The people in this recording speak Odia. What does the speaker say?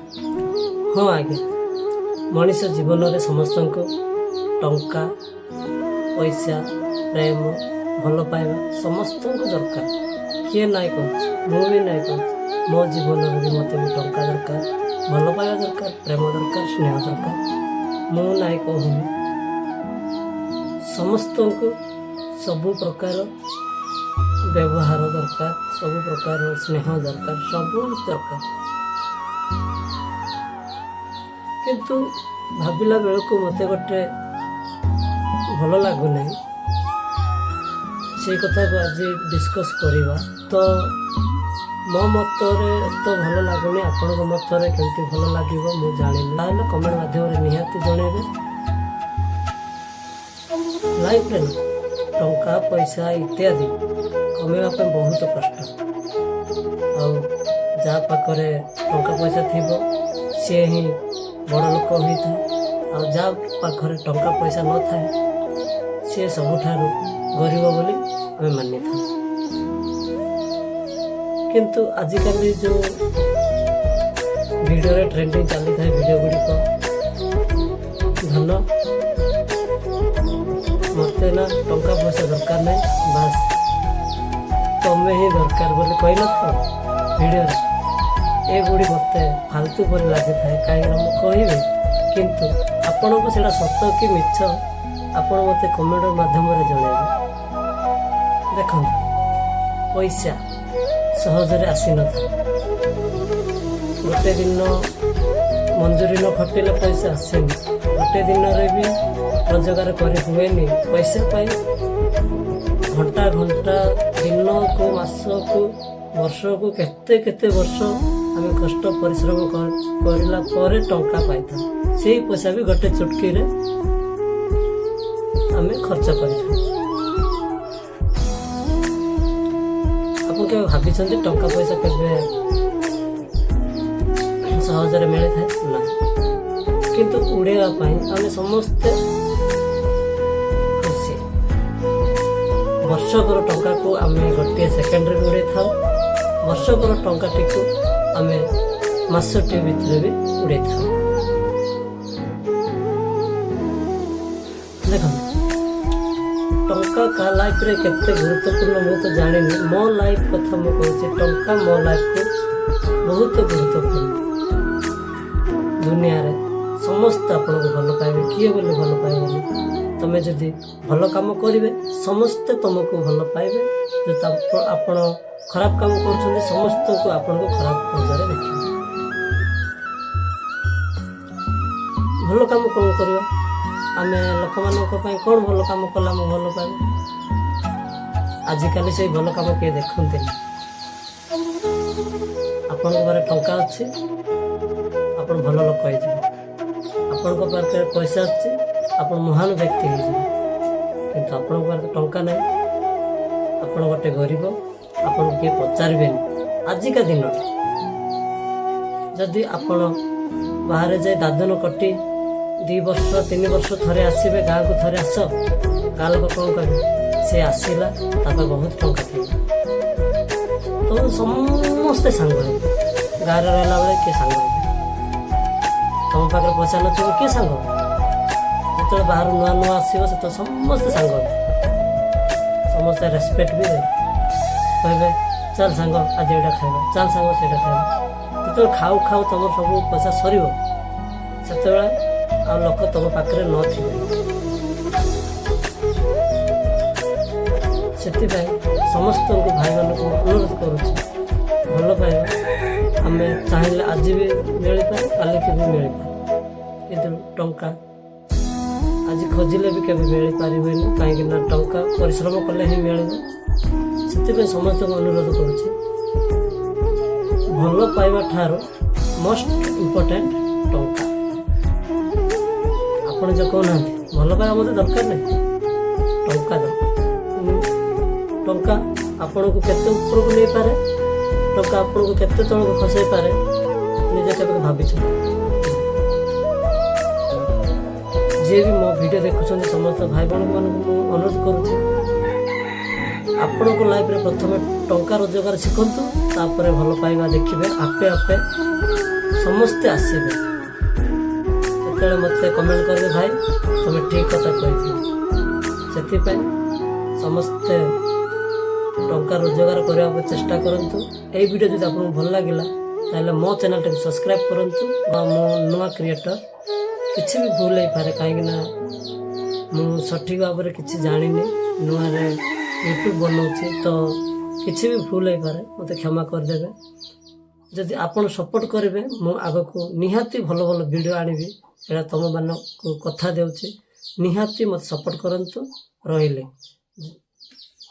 ହଁ ଆଜ୍ଞା, ମଣିଷ ଜୀବନରେ ସମସ୍ତଙ୍କୁ ଟଙ୍କା, ପଇସା, ପ୍ରେମ, ଭଲ ପାଇବା ସମସ୍ତଙ୍କୁ ଦରକାର। କିଏ ନାଇଁ କହୁଛି? ମୁଁ ବି ନାଇଁ କହୁଛି। ମୋ ଜୀବନରେ ବି ମୋତେ ବି ଟଙ୍କା ଦରକାର, ଭଲ ପାଇବା ଦରକାର, ପ୍ରେମ ଦରକାର, ସ୍ନେହ ଦରକାର। ମୁଁ ନାଇଁ କହୁନି। ସମସ୍ତଙ୍କୁ ସବୁ ପ୍ରକାର ବ୍ୟବହାର ଦରକାର, ସବୁ ପ୍ରକାର ସ୍ନେହ ଦରକାର, ସବୁ ଦରକାର। କିନ୍ତୁ ଭାବିଲା ବେଳକୁ ମୋତେ ଗୋଟେ ଭଲ ଲାଗୁନାହିଁ। ସେଇ କଥାକୁ ଆଜି ଡିସ୍କସ୍ କରିବା। ତ ମୋ ମତରେ ତ ଭଲ ଲାଗୁନି, ଆପଣଙ୍କ ମତରେ କେମିତି ଭଲ ଲାଗିବ ମୁଁ ଜାଣିନି। ତାହେଲେ କମେଣ୍ଟ ମାଧ୍ୟମରେ ନିହାତି ଜଣେଇବେ। ଲାଇଫରେ ନା ଟଙ୍କା ପଇସା ଇତ୍ୟାଦି କମେଇବା ପାଇଁ ବହୁତ କଷ୍ଟ। ଆଉ ଯାହା ପାଖରେ ଟଙ୍କା ପଇସା ଥିବ, ସିଏ ହିଁ ବଡ଼ ଲୋକ ହୋଇଥାଏ। ଆଉ ଯାହା ପାଖରେ ଟଙ୍କା ପଇସା ନଥାଏ, ସିଏ ସବୁଠାରୁ ଗରିବ ବୋଲି ଆମେ ମାନିଥାଉ। କିନ୍ତୁ ଆଜିକାଲି ଯେଉଁ ଭିଡ଼ିଓରେ ଟ୍ରେଣ୍ଡିଂ ଚାଲିଥାଏ ଭିଡ଼ିଓ ଗୁଡ଼ିକ, ଧନ ମୋତେ ନା ଟଙ୍କା ପଇସା ଦରକାର ନାହିଁ, ବାସ୍ ତମେ ହିଁ ଦରକାର ବୋଲି କହିନଥାଅ ଭିଡ଼ିଓରେ। ଏଗୁଡ଼ିକ ମୋତେ ଫାଲତୁ ପରି ଲାଗିଥାଏ। କାହିଁକିନା ମୁଁ କହିବି, କିନ୍ତୁ ଆପଣଙ୍କୁ ସେଇଟା ସତ କି ମିଛ, ଆପଣ ମୋତେ କମେଣ୍ଟ ମାଧ୍ୟମରେ ଜଣାଇବେ। ଦେଖନ୍ତୁ, ପଇସା ସହଜରେ ଆସିନଥାଏ। ଗୋଟେ ଦିନ ମଜୁରୀ ନ ଖଟିଲେ ପଇସା ଆସେନି। ଗୋଟେ ଦିନରେ ବି ରୋଜଗାର କରି ହୁଏନି। ପଇସା ପାଇଁ ଘଣ୍ଟା ଘଣ୍ଟା, ଦିନକୁ, ମାସକୁ, ବର୍ଷକୁ, କେତେ କେତେ ବର୍ଷ ଆମେ କଷ୍ଟ ପରିଶ୍ରମ କରିଲା ପରେ ଟଙ୍କା ପାଇଥାଉ। ସେଇ ପଇସା ବି ଗୋଟେ ଚୁଟକିରେ ଆମେ ଖର୍ଚ୍ଚ କରିଥାଉ। ଆପଣ କେବେ ଭାବିଛନ୍ତି, ଟଙ୍କା ପଇସା କେବେ ସହଜରେ ମିଳିଥାଏ ନା? କିନ୍ତୁ ଉଡ଼େଇବା ପାଇଁ ଆମେ ସମସ୍ତେ ଖୁସି। ବର୍ଷକର ଟଙ୍କାକୁ ଆମେ ଗୋଟିଏ ସେକେଣ୍ଡରେ ବି ଉଡ଼େଇଥାଉ। ବର୍ଷକର ଟଙ୍କାଟିକୁ ଆମେ ମାସଟିଏ ଭିତରେ ବି ଉଡ଼େଇଥାଉ। ଦେଖନ୍ତୁ, ଟଙ୍କା କାହା ଲାଇଫରେ କେତେ ଗୁରୁତ୍ୱପୂର୍ଣ୍ଣ ମୁଁ ତ ଜାଣିନି। ମୋ ଲାଇଫ କଥା ମୁଁ କହୁଛି। ଟଙ୍କା ମୋ ଲାଇଫକୁ ବହୁତ ଗୁରୁତ୍ୱପୂର୍ଣ୍ଣ। ଦୁନିଆରେ ସମସ୍ତେ ଆପଣଙ୍କୁ ଭଲ ପାଇବେ, କିଏ ବୋଲି ଭଲ ପାଇବେନି? ତମେ ଯଦି ଭଲ କାମ କରିବେ, ସମସ୍ତେ ତମକୁ ଭଲ ପାଇବେ। ଯଦି ଆପଣ ଖରାପ କାମ କରୁଛନ୍ତି, ସମସ୍ତଙ୍କୁ ଆପଣଙ୍କୁ ଖରାପ ନଜରରେ ଦେଖିବେ। ଭଲ କାମ କ'ଣ କରିବା ଆମେ? ଲୋକମାନଙ୍କ ପାଇଁ କ'ଣ ଭଲ କାମ କଲେ ଆମେ ଭଲ ପାଇବେ? ଆଜିକାଲି ସେଇ ଭଲ କାମ କିଏ ଦେଖନ୍ତିନି। ଆପଣଙ୍କ ପାଖରେ ଟଙ୍କା ଅଛି, ଆପଣ ଭଲ ଲୋକ ହେଇଯିବେ। ଆପଣଙ୍କ ପାଖରେ ପଇସା ଅଛି, ଆପଣ ମହାନ ବ୍ୟକ୍ତି ହେଇଯିବେ। କିନ୍ତୁ ଆପଣଙ୍କ ପାଖରେ ଟଙ୍କା ନାହିଁ, ଆପଣ ଗୋଟେ ଗରିବ, ଆପଣଙ୍କୁ କିଏ ପଚାରିବେନି। ଆଜିକା ଦିନରେ ଯଦି ଆପଣ ବାହାରେ ଯାଇ ଦାଦନ ଖଟି 2 ବର୍ଷ 3 ବର୍ଷ ଥରେ ଆସିବେ, ଗାଁକୁ ଥରେ ଆସ, ଗାଁ ଲୋକ କ'ଣ କହିବେ? ସେ ଆସିଲା, ତା ପାଇଁ ବହୁତ ଟଙ୍କା ଥିବ। ତ ସମସ୍ତେ ସାଙ୍ଗ ହେବେ। ଗାଁରେ ରହିଲା ବେଳେ କିଏ ସାଙ୍ଗ ହେବେ? ତମ ପାଖରେ ପଇସା ନଥିବ, କିଏ ସାଙ୍ଗ ହେବ? ଯେତେବେଳେ ବାହାରୁ ନୂଆ ନୂଆ ଆସିବ, ସେତେବେଳେ ସମସ୍ତେ ସାଙ୍ଗ ହେବେ, ସମସ୍ତେ ରେସପେକ୍ଟ ବି ଦେବେ। କହିବେ, ଚାଲ ସାଙ୍ଗ, ଆଜି ଏଇଟା ଖାଇବା, ଚାଲ ସାଙ୍ଗ, ସେଇଟା ଖାଇବା। ଯେତେବେଳେ ଖାଉ ଖାଉ ତମର ସବୁ ପଇସା ସରିବ, ସେତେବେଳେ ଆଉ ଲୋକ ତମ ପାଖରେ ନଥିବେ। ସେଥିପାଇଁ ସମସ୍ତଙ୍କୁ, ଭାଇମାନଙ୍କୁ ଅନୁରୋଧ କରୁଛି, ଭଲ ପାଇବା ଆମେ ଚାହିଁଲେ ଆଜି ବି ମିଳିପାରେ, କାଲିକି ବି ମିଳିପାରେ। କିନ୍ତୁ ଟଙ୍କା ଆଜି ଖୋଜିଲେ ବି କେବେ ମିଳିପାରିବନି, କାହିଁକି ନା ଟଙ୍କା ପରିଶ୍ରମ କଲେ ହିଁ ମିଳିବ। ସେଥିପାଇଁ ସମସ୍ତଙ୍କୁ ଅନୁରୋଧ କରୁଛି, ଭଲ ପାଇବା ଠାରୁ ମୋଷ୍ଟ ଇମ୍ପୋର୍ଟାଣ୍ଟ ଟଙ୍କା। ଆପଣ ଯେଉଁ କହୁନାହାନ୍ତି, ଭଲ ପାଇବା ମୋତେ ଦରକାର ନାହିଁ, ଟଙ୍କା ଦରକାର। ଟଙ୍କା ଆପଣଙ୍କୁ କେତେ ଉପରକୁ ନେଇପାରେ, ଟଙ୍କା ଆପଣଙ୍କୁ କେତେ ତଳକୁ ଖସାଇ ପାରେ, ନିଜେ କେବେ ଭାବିଛନ୍ତି? ଯିଏ ବି ମୋ ଭିଡ଼ିଓ ଦେଖୁଛନ୍ତି, ସମସ୍ତ ଭାଇ ଭଉଣୀମାନଙ୍କୁ ମୁଁ ଅନୁରୋଧ କରୁଛି, ଆପଣଙ୍କ ଲାଇଫରେ ପ୍ରଥମେ ଟଙ୍କା ରୋଜଗାର ଶିଖନ୍ତୁ, ତାପରେ ଭଲ ପାଇବା ଦେଖିବେ ଆପେ ଆପେ। ସମସ୍ତେ ଆସିବେ, ସେତେବେଳେ ମୋତେ କମେଣ୍ଟ କରିବେ, "ଭାଇ, ତମେ ଠିକ୍ କଥା କହିଥିଲ।" ସେଥିପାଇଁ ସମସ୍ତେ ଟଙ୍କା ରୋଜଗାର କରିବାକୁ ଚେଷ୍ଟା କରନ୍ତୁ। ଏଇ ଭିଡ଼ିଓ ଯଦି ଆପଣଙ୍କୁ ଭଲ ଲାଗିଲା, ତାହେଲେ ମୋ ଚ୍ୟାନେଲଟାକୁ ସବସ୍କ୍ରାଇବ୍ କରନ୍ତୁ। ବା ମୁଁ ନୂଆ କ୍ରିଏଟର, କିଛି ବି ଭୁଲ ହେଇପାରେ, କାହିଁକିନା ମୁଁ ସଠିକ୍ ଭାବରେ କିଛି ଜାଣିନି। ନୂଆରେ ୟୁଟ୍ୟୁବ୍ ବନାଉଛି, ତ କିଛି ବି ଭୁଲ ହେଇପାରେ, ମୋତେ କ୍ଷମା କରିଦେବେ। ଯଦି ଆପଣ ସପୋର୍ଟ କରିବେ, ମୁଁ ଆଗକୁ ନିହାତି ଭଲ ଭଲ ଭିଡ଼ିଓ ଆଣିବି। ଏଇଟା ତୁମମାନଙ୍କୁ କଥା ଦେଉଛି। ନିହାତି ମୋତେ ସପୋର୍ଟ କରନ୍ତୁ। ରହିଲି।